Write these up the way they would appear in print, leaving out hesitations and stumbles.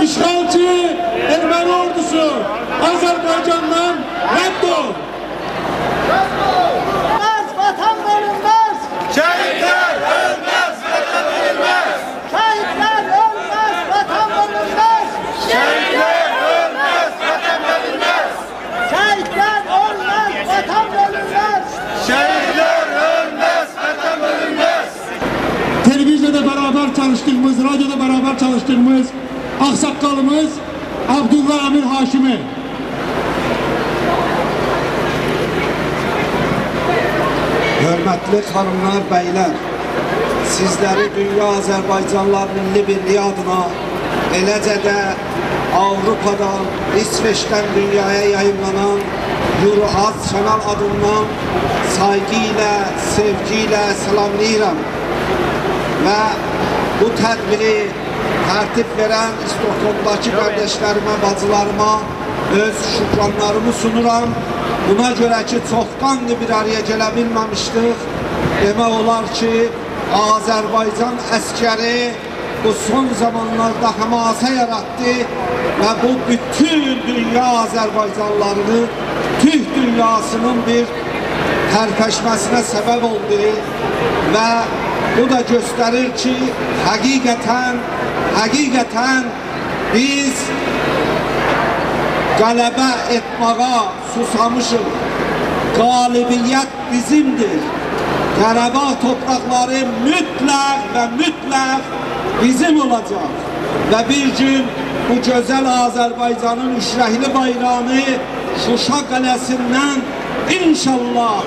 İşğalçı Ermeni ordusu Azerbaycan'dan reddol. Ölmez, vatan bölünmez. Şehitler ölmez, vatan bölünmez. Şehitler ölmez, vatan bölünmez. Şehitler ölmez, vatan bölünmez. Şehitler ölmez, vatan bölünmez. Şehitler ölmez, vatan bölünmez. Televizyonda beraber çalıştığımız, radyoda beraber çalıştığımız aksakalımız Abdullah Amir Haşimi. Hörmətli xanımlar, bəylər, sizləri Dünya Azərbaycanlar Milli Birliyi adına, eləcə də Avropadan, İsveçdən dünyaya yayımlanan Euroaz kanal adından sayğı ilə, sevgi ilə salamlayıram. Və bu tədbiri tərtib verən Stockholmdakı qardaşlarıma, bacılarıma öz şükranlarımı sunuram. Buna görə ki, çoxdandır bir araya gələ bilməmişdik. Demək olar ki, Azərbaycan əskəri bu son zamanlarda həmasa yaratdı və bu bütün dünya Azərbaycanlarını, Türk dünyasının bir tərpəşməsinə səbəb oldu və bu da göstərir ki, həqiqətən biz qələbə etməyə susamışıq. Qalibiyyət bizimdir. Qarabağ torpaqları mütləq və mütləq bizim olacaq. Və bir gün bu gözəl Azərbaycanın üçrəhli bayrağını Şuşa qələsindən inşallah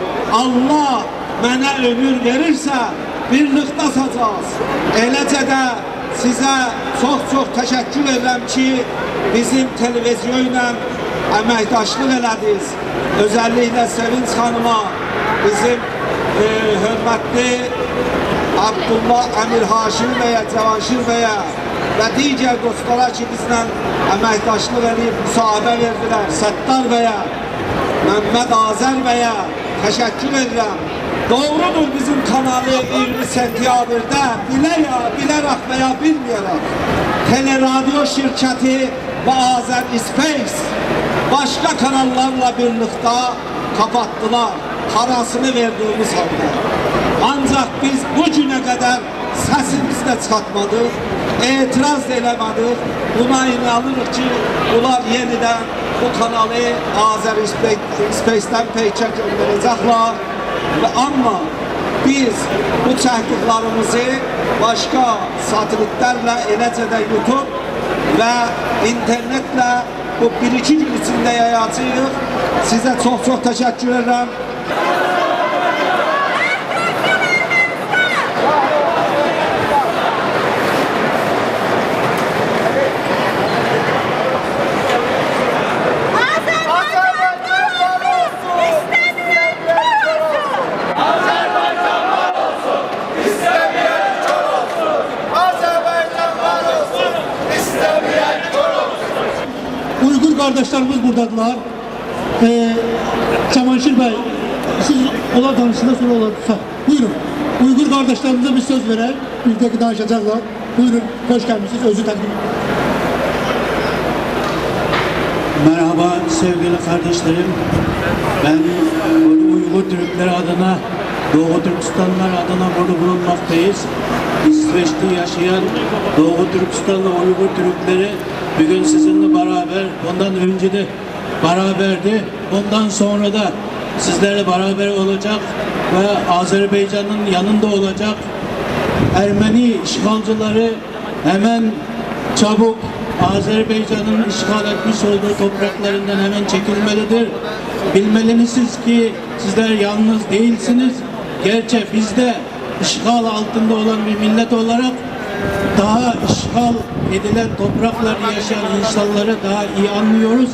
Allah mənə ömür verirsə birlikdə asacağız. Eləcə də sizə çox-çox təşəkkür edirəm ki, bizim televizyon ilə əməkdaşlıq elədiniz. Özəlliklə Sevinç xanıma, bizim hörmətli Abdullah Əmir Haşim bəyə, Cavanşir bəyə və digər dostlara ki, bizlə əməkdaşlıq eləyib müsahibə verdilər. Səttar bəyə, Məmməd Azər bəyə təşəkkür edirəm. Doğrudur, bizim kanalı 20 sentyabrda bilərək və ya bilməyərək Teleradyo şirkəti və Azər Space başqa kanallarla birlikdə kapattılar, parasını verdiyimiz halda. Ancaq biz bu günə qədər səsimizi də çıxartmadıq, etiraz da eləmədik. Buna inanırıq ki, bunlar yenidən bu kanalı Azər Space-dən peykə göndərəcəklər. Və amma biz bu çəkdiklərimizi başqa satelitlərlə, eləcə də YouTube və internetlə bu 1-2 gün içində yayacağıq. Sizə çox-çox təşəkkür edirəm. Uygur kardeşlerimiz buradadılar. Cavanşir Bey, siz onlar danışsınlar, sonra onlar. Buyurun. Uygur kardeşlerimize bir söz verək. Bir dakika danışacaklar. Buyurun, hoş gelmişsiniz. Özü takdim edin. Merhaba sevgili kardeşlerim. Ben Uygur Türkleri adına, Doğu Türkistanlılar adına burada bulunmaktayız. İsveç'te yaşayan Doğu Türkistanlı Uygur Türkleri bugün sizinle beraber, ondan önce de beraberdi, ondan sonra da sizlerle beraber olacak ve Azerbaycan'ın yanında olacak. Ermeni işgalcıları hemen çabuk Azerbaycan'ın işgal etmiş olduğu topraklarından hemen çekilmelidir. Bilmelisiniz ki sizler yalnız değilsiniz. Gerçi biz de işgal altında olan bir millet olarak daha işgal edilen topraklarda yaşayan insanları daha iyi anlıyoruz.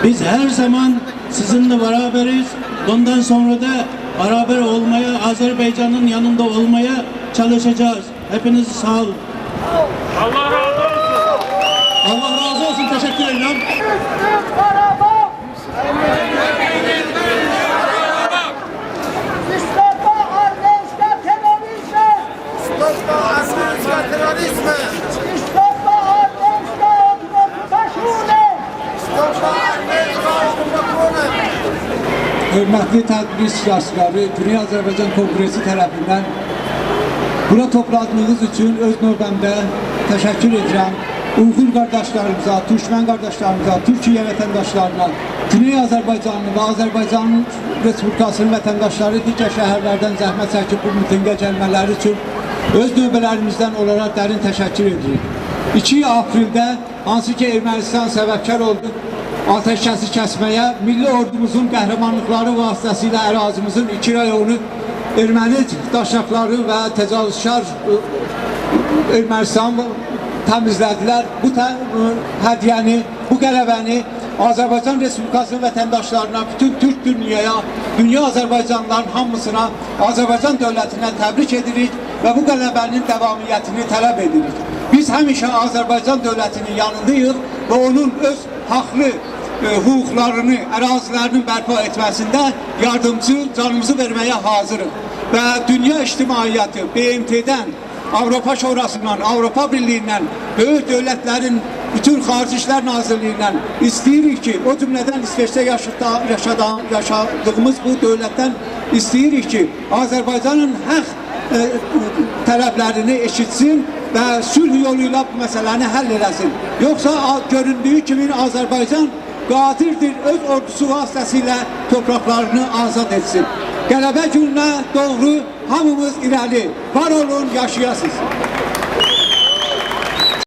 Biz her zaman sizinle beraberiz. Bundan sonra da beraber olmaya, Azerbaycan'ın yanında olmaya çalışacağız. Hepiniz sağ olun. Allah razı olsun. Allah razı olsun. Teşekkür ederim. Stop armeniska terrorizme! Stop armeniska Hörmətli tədbir iştirakçıları, Güney Azərbaycan Konqresi tərəfindən bura topladığınız üçün öz növbəmdə təşəkkür edirəm. Uyğur qardaşlarımıza, Türkmən qardaşlarımıza, Türkiyə vətəndaşlarına, Güney Azərbaycanlı və Azərbaycan Respublikasının vətəndaşları digər şəhərlərdən zəhmət çəkib bu mitinqə gəlmələri üçün öz növbələrimizdən onlara dərin təşəkkür edirik. 2 apreldə hansı ki Ermənistan səbəbkar oldu atəşkəsi kəsməyə, milli ordumuzun qəhrəmanlıqları vasitəsilə ərazimizin 2 rayonu erməni daşnaqları və təcavüzkar Ermənistan təmizlədilər. Bu hədiyyəni, bu qələbəni Azərbaycan Respublikasının vətəndaşlarına, bütün Türk dünyaya, dünya Azərbaycanlıların hamısına, Azərbaycan dövlətinə təbrik edirik və bu qələbənin davamiyyətini tələb edirik. Biz həmişə Azərbaycan dövlətinin yanındayıq və onun öz haqlı hüquqlarını, ərazilərinin bərpa etməsində yardımcı, canımızı verməyə hazırıq. Və dünya ictimaiyyəti BMT-dən, Avropa Şurasından, Avropa Birliyindən, böyük dövlətlərin bütün Xarici İşlər Nazirliyindən istəyirik ki, o cümlədən İsveçdə yaşadığımız bu dövlətdən istəyirik ki, Azərbaycanın haqq tələblərini eşitsin və sülh yolu ilə bu məsələni həll eləsin. Yoxsa göründüyü kimi Azərbaycan qadirdir öz ordusu vasitəsilə torpaqlarını azad etsin. Qələbə gününə doğru hamımız irəli. Var olun, yaşayasınız.